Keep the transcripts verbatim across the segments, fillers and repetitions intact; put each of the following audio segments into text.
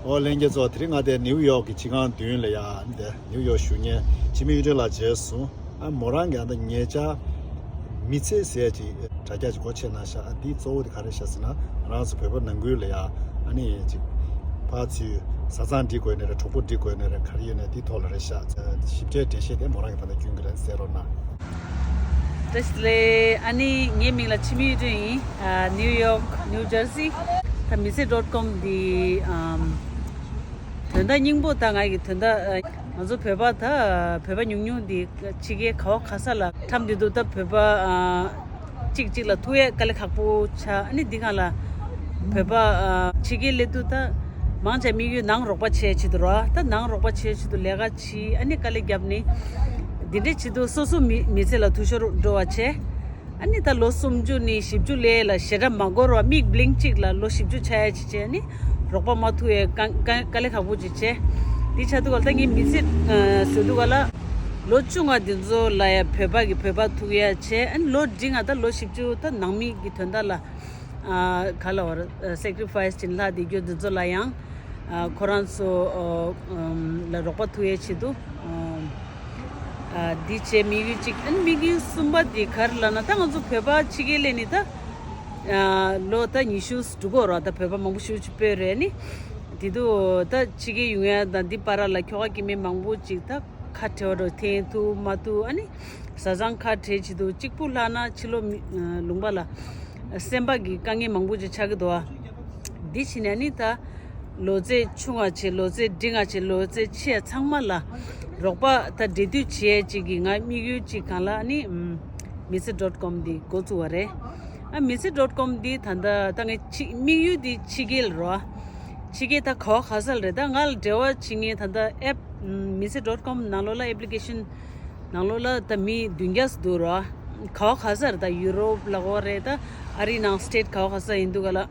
ཨོ་ལྷན་རྒྱས་ཚོ། དེ་རིང་ང་དེ་ནིའུ་ཡོག་གི་སྤྱི་ཁང་མདུན་ལ་ཡ་འདི་ནིའུ་ཡོག་བཞུགས་མཁན་འཆི་མེད་གཡུ་སྒྲོན་ལགས་མཇལ་སོང་། ཨ་མོ་རང་གི་ཨ་ད་ཉེ་ཆར་མི་ཚེ་ཟེར་ཅིག་དྲ་རྒྱ་ཅིག་སྒོ་ཕྱེ་གནང་ཤག་ཨ་འདི་གཙོ་བོ་དེ་ག་རེ་ཤག་ཟེར་ན། ང་རང་ཚོ་བོད་པ་ནང་ཁུལ་ལ་ཡ་ཨ་ནི་ཅིག་ཕར་ཚུར་བཟའ་ཚང་འགྲིག་དགོས་ནི་རེད། གྲོགས་པོ་འགྲིག་དགོས་ནི་རེད། ག་རེ་ཡོད་ནས་འདི་ཐོག་ལ་རེད་ཤག་ཞིབ་ཕྲའི་འགྲེལ་བཤད་དེ་མོ་རང་གི་ད་ལྟ་སྐྱོན་གི་རེད། གསན་རོགས་གནང་། བཀྲ་ཤིས་བདེ་ལེགས། ཨ་ནི་ངའི་མིང་ལ་འཆི་མེད་གཡུ་སྒྲོན་ཡིན། ཨ་ནིའུ་ཡོག་ནིའུ་ཇར་སི། ད་མི་ཚེ་ཌོཊ་ཀོམ་འདི་ཨམ་དོན་དག་སྙིང་པོ་ད་ང་གི་དོན་དག་ཨ་ང་ཚོ་བོད་པ་ད་བོད་པ་ཉུང་ཉུང་འདི་ཕྱི་རྒྱལ་ག་བ་ག་ས་ལ་འཁྲམ་བསྡད་འདུག་ད་བོད་པ་ཨ་གཅིག་གཅིག་ལ་ཐུག་ཡས་དཀའ་ལས་ཁག་པོ་ཆགས། ཨ་ནི་འདི་སྒང་ལ་བོད་པ་ཨ་ཕྱི་རྒྱལ་སླེབས་དུས་ད་མང་ཆེ་དམིགས་ཡུལ་ནང་རོགས་པ་བྱེད་ཆེད་དུ་རོ། ད་ནང་རོགས་པ་བྱེད་ཆེད་དུ་ལས་ཀ་བྱེད། ཨ་ནི་དཀའ་ལས་བརྒྱབ་ནི་འདི་འདྲས་བྱེད་དུས་སོ་སོ་མི་མི་ཚེ་ལ་འཐུས་ཤོར་འགྲོ་བ་བྱས། ཨ་ནི་ད་ལོ་སུམ་ཅུ་ནས་བཞི་བཅུ་སླེབས་ལ་ཞེ་དྲག་མ་འགོར་བ་མིག་བླིང་གཅིག་ལ་ལོ་བཞི་བཅུ་ཆགས་ཡས་ཅིག་བྱས་ནི་རོགས་པ་མ་ཐུག་ཡས་དཀའ་དཀའ་དཀའ་ལས་ཁག་པོ་ཅིག་བྱས། འདི་ཆགས་དུས་ག་ལ་ད་ངའི་མི་ཚེ་ཨ་བཟོ་དུས་ག་ལ་ལོ་བཅོ་ལྔ་འདི་ཚོ་ལ་ཡ་བོད་པ་གི་བོད་པ་ཐུག་ཡས་བྱས། ཨ་ནི་ལོ་འབྲིང་ང་ད་ལོ་བཞི་བཅུ་ད་ནང་མི་གི་དོན་དག་ལ་ཨ་ག་ལ་བར་སེཀ་རི་ཕའི་སི་བྱིན་ལྷག་བསྡད་རྒྱུ་འདི་ཚོ་ལ་ཡང་ཨ་ཁོ་རང་ཚོ་ཨ་ཨམ་ལ་རོགས་པ་ཐུག་ཡས་ཆེད་དུ་ཨ་ཨ་འདི་བྱས་དམིགས་ཡུལ་གཅིག་ཨ་ནི་དམིགས་ཡུལ་གསུམ་པ་འདི་ག་རེ་ལབ་ན། ད་ང་ཚོ་བོད་པ་ཕྱི་རྒྱལ་སླེབས་ནི་ད་ཨ་ལོ་ད་ཉི་ཤུ་འགྲོ་གི་ཡོད་རེད། ད་བོད་པ་མང་པོ་ཞེ་པོ་ཅིག་སྤོས་རེད། ཨ་ནི་དེ་དུས་ད་ཕྱི་རྒྱལ་ཡོང་ཡ་དང་འདི་བར་ལ་ཁྱོ་ག་སྐྱེ་དམན་མང་པོ་ཅིག་ད་ཁ་བྲལ་བ་འགྲོ་འཐེན་ཐུབ་མ་ཐུབ། ཨ་ནི་བཟའ་ཚང་ཁ་བྲལ་བྱེད་དུས་གཅིག་པུ་ལྷག་ན་ཕྱི་ལོགས་མི་ཨ་ལུང་པ་ལ་སེམས་པ་གི་དཀའ་ངལ་མང་པོ་ཅིག་ཆགས་ཀྱི་འདུག་ཨ། འདི་བྱས་ནས་ནི་ད་ལོ་ཚད་ཆུང་བ་བྱས་ལོ་ཚད་འབྲིང་བ་བྱས་ལོ་ཚད་ཆེ་བ་ཚང་མ་ལ་རོགས་པ་ད་འབྲེལ་མཐུད་བྱེད་ཡས་ཅིག་གི་ང་དམིགས་ཡུལ་ཅིག་སྒང་ལ་ནི་ཨམ་མི་ཚེ་ཌོཊ་ཀོམ་འདི་འགོ་བཙུགས་པ་རེད། ཨ་མི་ཚེ་ཌོཊ་ཀོམ་འདི་ད་ལྟ་ད་ངའི་ཕྱི་དམིགས་ཡུལ་འདི་ཕྱི་རྒྱལ་རོ། ཕྱི་རྒྱལ་ད་ག་བ་ག་ས་ལ་རེད། ད་ང་ལ་འབྲེལ་བ་བྱེད་མཁན་ད་ལྟ་ཨེབ་མི་ཚེ་ཌོཊ་ཀོམ་ནང་ལོགས་ལ་ཨེབ་ལི་ཀེ་ཤན་ནང་ལོགས་ལ་ད་མི་བདུན་བརྒྱ་ཙམ་འདུག་རོ། ག་བ་ག་ས་རེད། ད་ཡུ་རོབ་ལ་གོ་རེད། ད་ཨ་རིའི་ནང་སི་ཊེ་ཊི་ག་བ་ག་ས་ཡིན་འདུག་ག་ལ།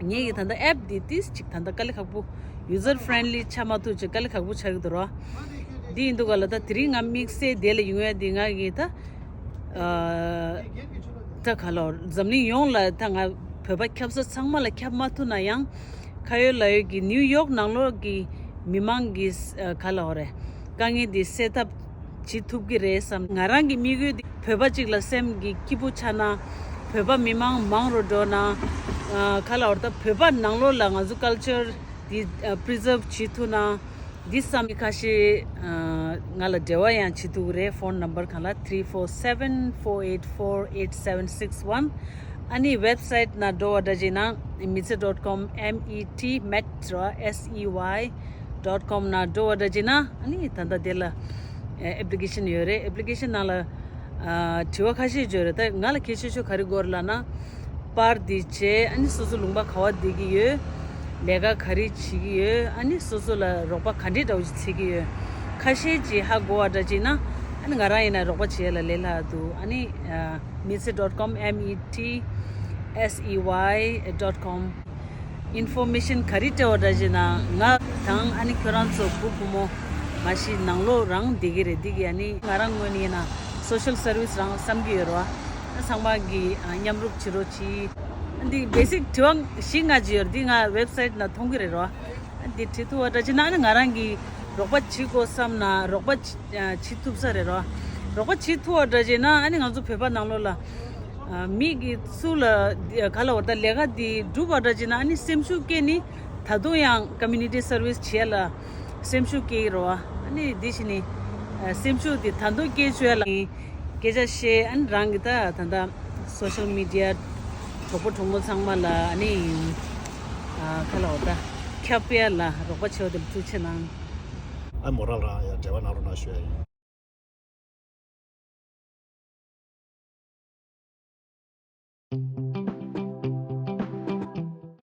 ངས་ཀྱི་ད་ལྟ་ཨེབ་འདི་ཏིས་ཅིག་ད་ལྟ་དཀའ་ལས་ཁག་པོ་ཡུ་ཛར་ཕ་རེན་ལི་ཆགས་མ་ཐུབ་ཅིག་དཀའ་ལས་ཁག་པོ་ཆགས་ཀྱི་འདུག་རོ། འདི་ཡིན་འདུག་ག་ལ། ད་དེ་རིང་ང་དམིགས་བསལ་དེ་ལ་ཡོང་ཡ་འདི་ང་གི་ད་ཨ་ད་ག་ལ་འཛམ་གླིང་ཡོངས་ལ་ད་ང་བོད་པ་ཁྱབ་ས་ཚང་མ་ལ་ཁྱབ་མ་ཐུབ་ན་ཡང་། ཁ་ཡོད་ལག་ཡོད་ཀྱི་ནིའུ་ཡོག་ནང་ལོགས་ཀྱི་མི་མང་གི་ཨ་ག་ལ་འོ་རེད། དཀའ་ངལ་འདི་སེལ་ཐབས་བྱེད་ཐུབ་ཀྱི་རེད་བསམ། ང་རང་གི་དམིགས་ཡུལ་འདི་བོད་པ་གཅིག་ལ་སེམས་ཀྱི་སྐྱིད་པོ་ཆགས་ན། བོད་པ་མི་མང་མང་རུ་འགྲོ་ན། ཨ་ག་ལ་འོ་རེད། ད་བོད་པ་ནང་ལོགས་ལ་ང་ཚོ་ཀལ་ཅར་འདི་ཨ་པི་རི་ཛརབ་བྱེད་ཐུབ་ན། འདི་བསམ་མི་ཁ་ཤས་ཨ་ང་ལ་འབྲེལ་བ་ཡང་བྱེད་ཐུབ་ཀྱི་རེད། ཕོན་ནམ་བར་གང་ལ་three four seven, four eight four, eight seven six one། ཨ་ནི་ཝེབ་སའིཊ་ནང་འགྲོ་བ་འདྲ་བྱས་ན་མི་ཚེ་ཌོཊ་ཀོམ། ཨེམ་ཨི་ཊི་མེཊ་ར་ཨེས་ཨི་ཝའི་ཌོཊ་ཀོམ་ནང་འགྲོ་བ་འདྲ་བྱས་ན། ཨ་ནི་ད་ལྟ་དེ་ལ་ཨེ་ཨེབ་ལི་ཀེ་ཤན་ཡོད་རེད། ཨེབ་ལི་ཀེ་ཤན་ནང་ལ་ཨ་དྲི་བ་ཁ་ཤས་ཡོད་རེད། ད་ང་ལ་གལ་ཆེ་ཤོས་ག་རེ་དགོས་རེད་ལབ་ན། པར་འདི་བྱས། ཨ་ནི་སོ་སོ་ལུང་པ་ག་བ་བསྡད་ཀྱི་ཡོད། ལས་ཀ་ག་རེ་བྱེད་ཀྱི་ཡོད། ཨ་ནི་སོ་སོ་ལ་རོགས་པ་ག་འདྲས་འདྲ་བོ་ཞིག་འཚོལ་གྱི་ཡོད། ཁ་ཤས་ཀྱིས་ཧ་གོ་བ་འདྲ་བྱས་ན། ཨ་ནི་ང་རང་ཡིན་ན་རོགས་པ་བྱེད་ཡ་ལ་ལས་སླ་འདུག་ཨ་ནི་ཨ་མི་ཚེ་ཌོཊ་ཀོམ། ཨེམ་ཨི་ཊི་ཨེས་ཨི་ཝའི་ཌོཊ་ཀོམ། ཨིན་ཕོར་མེ་ཤན་ག་རེ་སྤྲད་པ་འདྲ་བྱས་ན། ང་དང་ཨ་ནི་ཁྱོད་རང་ཚོ་བུ་བུ་མོ་མ་གཞི་ནང་ལོགས་རང་བསྡད་ཀྱི་རེད། འདི་གི་ཨ་ནི་ང་རང་ངོས་ནས་ཡིན་ན་སོ་ཤལ་སར་བིས་རང་བསམ་གྱི་ཡོད་རེད་བ། ཨ་ཚང་མ་གི་ཨ་མཉམ་རུབ་བྱེད་རོགས་གྱིས། ཨ་འདི་བེ་སིག་དྲི་བ་བཞི་ལྔ་ཅིག་ཡོད་རེད། འདི་ང་ཝེབ་སའིཊ་ནང་མཐོང་གི་རེད་རེད་བ། ཨ་འདི་དྲི་ཐུབ་པ་འདྲ་བྱས་ན། ཨ་ནི་ང་རང་གི་རོགས་པ་བྱེད་དགོས་བསམ་ན་རོགས་པ་བྱེད་ཐུབ་ས་རེད་རེད་བ། རོགས་པ་བྱེད་ཐུབ་པ་འདྲ་བྱས་ན། ཨ་ནི་ང་ཚོ་བོད་པ་ནང་ལོགས་ལ་ཨ་མི་གི་སུ་ལ་ག་ལ་བར་ད་ལས་ཀ་འདི་སྒྲུབ་པ་འདྲ་བྱས་ན། ཨ་ནི་སེམས་ཤུགས་སྐྱེ་ནི། ད་དུང་ཡང་ཀོ་མུ་ནི་ཊི་སར་བིས་བྱེད་ཡ་ལ་སེམས་ཤུགས་སྐྱེ་གི་རེད་བ། ཨ་ནི་འདི་བྱས་ནི་ཨ་སེམས་ཤུགས་འདི་ད་དུང་སྐྱེ་བཅུག་ཡ་ལ་སྐད་ཆ་བཤད། ཨ་ནི་རང་གི་ད་ད་ད་སོ་ཤལ་མི་ཌི་ཡ་གྲོགས་པོ་གྲོགས་མོ་ཚང་མ་ལ་ཨ་ནི་ཨ་ག་ལ་བར་ད་ཁྱབ་སྤེལ་ལ་རོགས་པ་བྱེད་པ་དེ་ལ་ཐུགས་རྗེ་ཆེ་གནང་། ཨ་མོ་རང་རང་ཡང་འབྲེལ་བ་གནང་རོགས་གནང་ཞུ་ཡ་ཡིན།